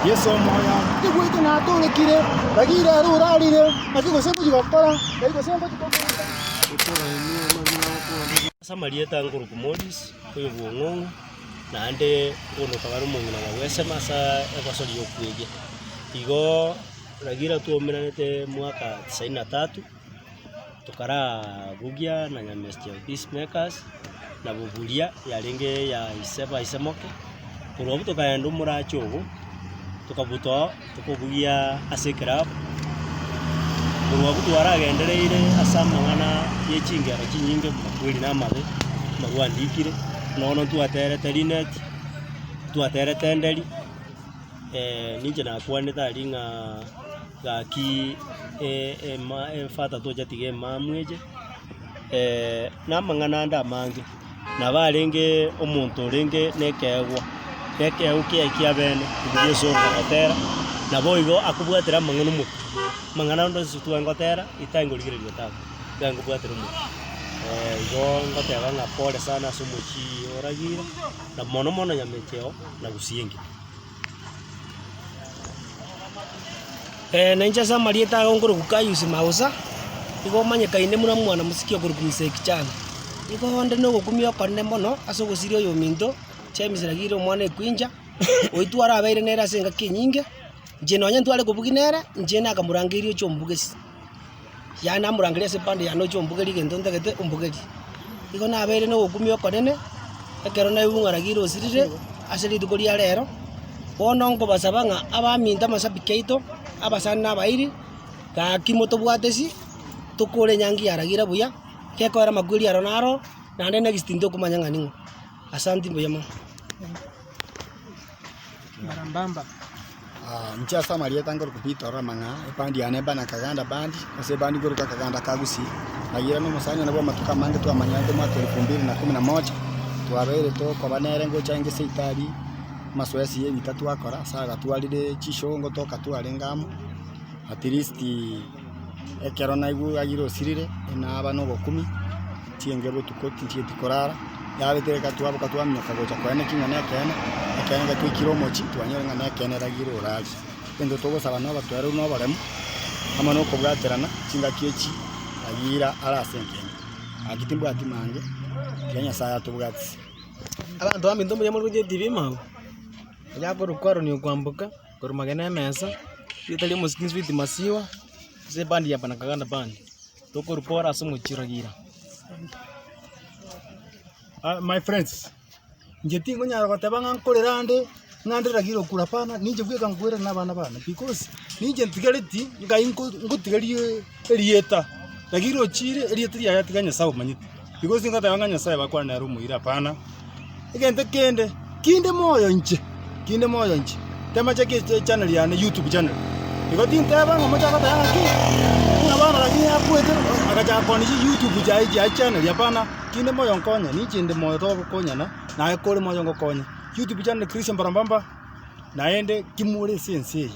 Yeso omoyo one. Ndigwete natorekire, Ragira ere orarire, naki gose ngochia gokora, naki gose ngochia kobuta. Ase amarieta nkorokwa Morris, oyo bw'ong'ong'u, naende nkoondoka bare omong'ina nyagwesema ase egosori ya okwegia. Igo Ragira twaumeranete mwaka tisaini na tatu, tokarabugia na Nyamestia Peacemakers, na Boburia yarenge ya ise ba ise moke, korwa abwo tokaenda omorache obo, tokabutoa tokobugia ase eclub, korwa abwo twaragendereire ase amang'ana ya chingero chinyinge makweri na amabe, amarwa andikire, nono ntwaterete linet, ntwaterete enderi. Ninche nakwanete aria ng'a gaki ema efata tocha tiga emamu eche, na amang'ana ande amange. Nabo arenge omonto orenge na ekeegwa, na ekeegwa kiaye kia bene riria Yeso ogotera, nabo igo akobwatera amang'ana omotwe, amang'ana ande onsi tware gotera, etari korigereria tata, ekero nkobwatera omotwe. Igo ngoteba ng'a pole sana ase omochie oragire, na mono mono Nyamecheo na Gusii engima. Na inche ase amarieta aye nkorokwa Caius Mausa, nigo omanyekaine buna omwana mosiki okorokwa Mzee Kijana. Nigo onde na ogokumia okonene mono ase ogosiria oyominto, James Ragire omwana ekwincha, oyio twarabeire nere ase engaki enyinge, inche nonye ntware kobugia nere, inche nakamorangeirie oche ombugesi. Yaani namorangeria ase epande yane oche ombugerie egento ntagete ombugerie. Igo nabeire na ogokumia okonene, ekero naigwa ng'a Ragira osirire ase rituko ria rero, bono nkobasaba ng'a abaminto amashabiki aito, abasani na abairi, gaki motobwatesi, tokore enyangi ya Ragira buya, gekoera amakweri aro naro, naende next ntokomanya ng'a ning'o. Asanti mbuya mono. Inche ase amarieta nkorokwa Peter Ore Amang'a, ebandi yane ebana Kaganda band, ase ebandi nkorokwa Akaganda ka Gusii. Nayio na omosani one bwa amatuko amange twamanyete omwaka elfu mbili na kumi na moja, twabeire tokoba nere ngocha aenge seitari, amasoesi ya ebita twakora, ase agatwarire chishow ngotoka twarenge amo, at least ekero naigure agire osirire, naba na obokumia. Chienge botuko tinchieti korara, yabete reka twaboka twaminyoka gocha koeneki ng'a nekeene, ekeene ekero twaikire omochie twanyora ng'a nekeene ragire orari. Egento togosaba na obotoereru na oboremu, amo na okobwaterana chingaki echi ragira are ase engencho. Gaki timbwati mange, tiga Nyasaye atobwatisi. Abanto baminto mbuya more gochia etibi ime abwo, onye akorokwa Aaron Okwamboka, korwa magena emesa, rieta ria omosiki Sweet Masiwa, ase ebandi ya Bana Kaganda Band. Tokorukora ase omochie Ragira. My friends, inche tingonyara goteba ng'a nkorere ande, ng'a nde Ragira okure hapana, ninche bweka nkwerera na abana bane because ninche ntigareti ngai nko ngotigarie erieta, Ragira ochire erieta riaye atiga Nyasaye omanyete, because tingoteba ng'a Nyasaye bakwane nere omoire hapana. Egento kende, kinde moyo inche, kinde moyo inche, tema chake echannel yane youtube channel, igo tinteba ng'a mochake goteba ng'aki, ng'a bono lakini akwete agachaka koonia chiyoutube chiaye chiaye channel hapana, kinde moyo nkonya, ninche inde moyo togokonyana, naye kore moyo ngokonye. Youtube channel Christian Barambamba, naende kimore ase ense eye,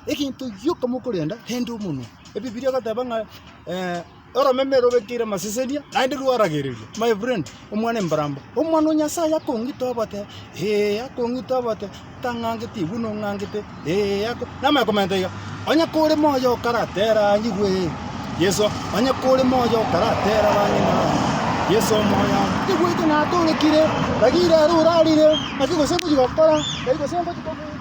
egento gioka mokorenda, renda omonwa, ebibiria egoteba ng'a. Oromeme robekeire amasesenia, naende rwaragereria. My friend, omwana embaramba, omwana o Nyasaye akong'ita obote, ee, akong'ita obote, tang'angeti buna ong'angete, ee, ako namanye komenta iga, onye kore moyo okaratera anyigwe, Yeso, onye kore moyo okaratera bang'ina, Yeso omoyo, ndigwete natorekire, ragira ere orarire, naki gose ngochia gokora, naki gose ngochia kobuta.